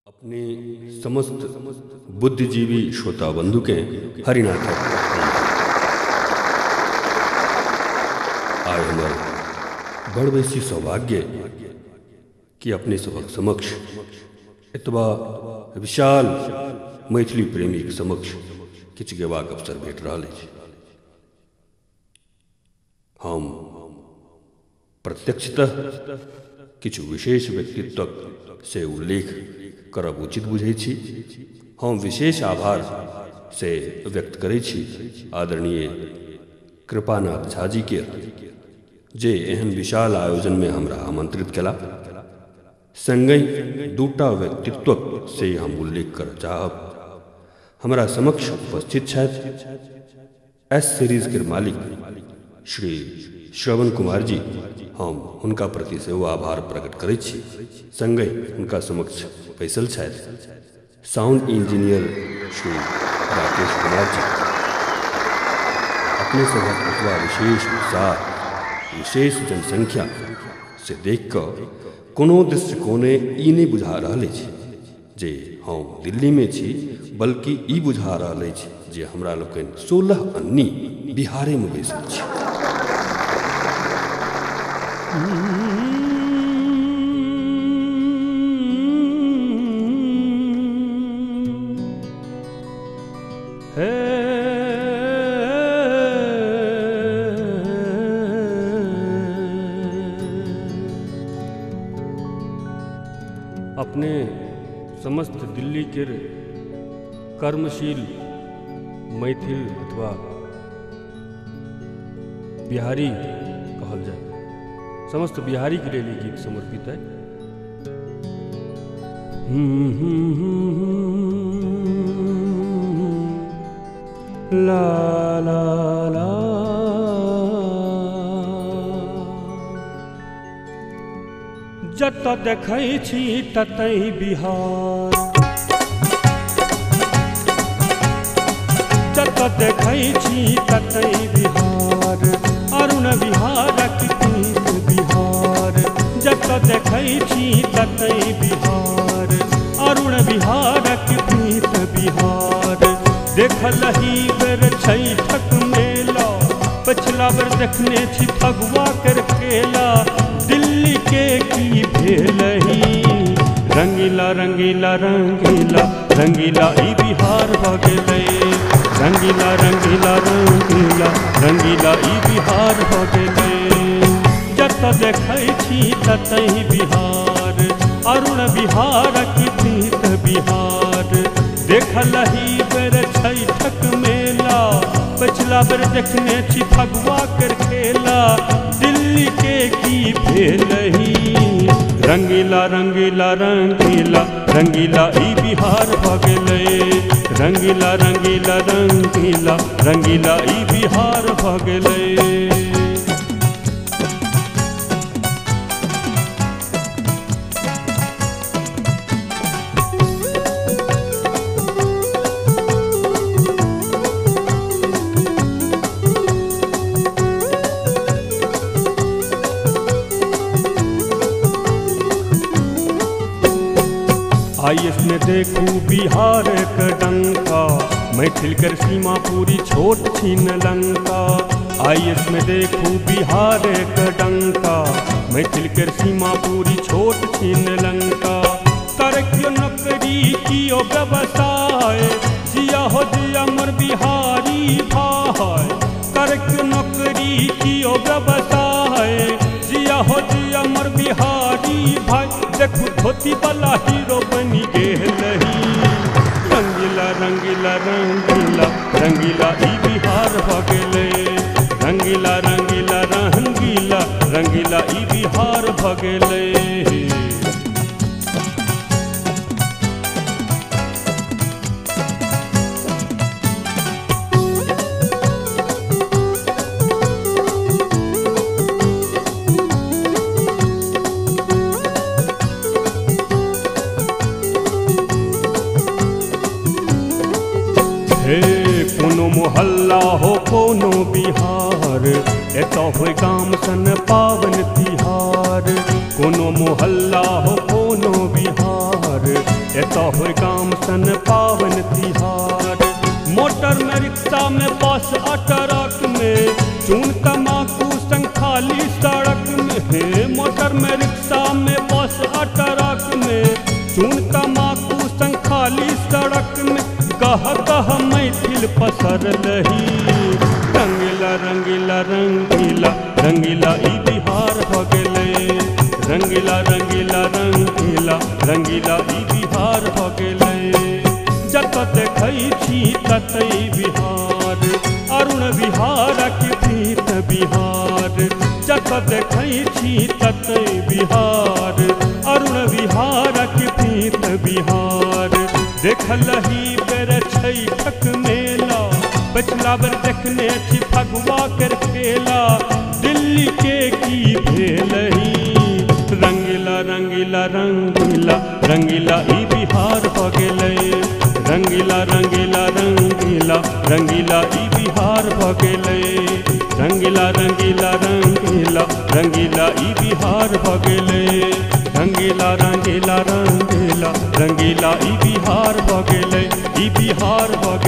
अपने समस्त बुद्धिजीवी श्रोता बंधु के हरिनाथक आइ हमर बड़ बेसी सौभाग्य कि अपने सबक समक्ष एतबा विशाल मैथिली प्रेमी के समक्ष किछु गेबाक अवसर भेट रहल अछि। हम प्रत्यक्षतः किछु विशेष व्यक्तित्वक से उल्लेख करब उचित बुझै छी। हम विशेष आभार से व्यक्त करै छी आदरणीय कृपानाथ झा जी के, जे एहन विशाल आयोजन में हमरा आमंत्रित कला। संगहि दूटा व्यक्तित्वक से हम उल्लेख कर चाहब। हमरा समक्ष उपस्थित छथि एस सीरीज के मालिक श्री श्रवण कुमार जी। हम हुनका प्रति सेहो आभार प्रकट करै छी। संगहि हुनका समक्ष बैसल छथि साउंड इंजीनियर श्री राकेश कुमार जी। अपने सभक एतबा विशेष उत्साह, विशेष जनसंख्या से देख कऽ कोनो दृष्टिकोणे ई नहि बुझा रहल अछि जे हम दिल्ली में छी, बल्कि ई बुझा रहल अछि जे हमरा लोकनि 16 अन्नी बिहारे में बैसल छी। अपने समस्त दिल्ली के कर्मशील मैथिल अथवा बिहारी कहल जाए, समस्त बिहारी के लिए गीत समर्पित है। ला ला ला जत देखै छी ततै बिहार, जत देखै छी ततै बिहार, अरुण बिहारक प्रीत बिहार। जत देखै छी ततै बिहार, अरुण बिहारक प्रीत बिहार। देखलही बेर छैठक मेला, पछिला बेर देखने छी फगुआ कर केला। दिल्ली के की भेलही, रंगीला रंगीला रंगीला रंगीला ई बिहार भ गेलै। रंगीला रंगीला रंगीला रंगीला ई बिहार भ गेलै। जत देखै छी ततै बिहार, अरुण बिहारक प्रीत बिहार। देखलही बेर छैठक मेला, पछिला बेर देखने छी फगुआ कर खेला। दिल्ली के की भेलही, रंगीला रंगीला रंगीला रंगीला ई बिहार भ गेलै। रंगीला रंगीला रंगीला रंगीला ई बिहार भ गेलै। IS में देखू बिहार के डंका, मैथिल कर सीमा पूरी छोट छीन लंका। IS में देखू बिहार के डंका, मैथिल कर सीमा पूरी छोट छीन लंका। तर क्यों नौकरी कियो व्यवसाय, जिया हो जिया मोर बिहारी भाई। कर क्यों नौकरी कियो व्यवसाय, जिया हो जिया मोर बिहारी भाई। देखू धोती वाला हीरो बनी गेलही, रंगीला रंगीला रंगीला रंगीला ई बिहार भ गेलै। रंगीला रंगीला रंगीला रंगीला ई बिहार भ गेलै। हे कोनो मोहल्ला हो कोनो बिहार, एतऽ होय गाम सन पावन तिहार। कोनो मोहल्ला हो कोनो बिहार, एतऽ होय गाम सन पावन तिहार। मोटर में रिक्शा में बस आ ट्रक में, चून तमाकू संग खाली सड़क में। मोटर में रिक्शा में बस आ ट्रक में, चून तमाकू संग खाली सड़क में। गह गह मैथिल पसरलही, रंगीला रंगीला रंगीला रंगीला ई बिहार भ गेलै। रंगीला रंगीला रंगीला रंगीला ई बिहार भ गेलै। जतऽ देखै छी ततै बिहार, अरुण बिहारक प्रीत बिहार। जतऽ देखै छी ततै बिहार, अरुण बिहारक प्रीत बिहार। देखलही बेर छैठक मेला, पछिला बेर देखने छी फगुआ केर खेला। दिल्ली के की भेलही, रंगीला रंगीला रंगीला रंगीला ई बिहार भ गेलै। रंगीला रंगीला रंगीला रंगीला ई बिहार भ गेलै। रंगीला रंगीला रंगीला रंगीला ई बिहार भ गेलै। रंगीला रंगीला रंगीला रंगीला ई बिहार भ गेलै, ई बिहार भ गेलै।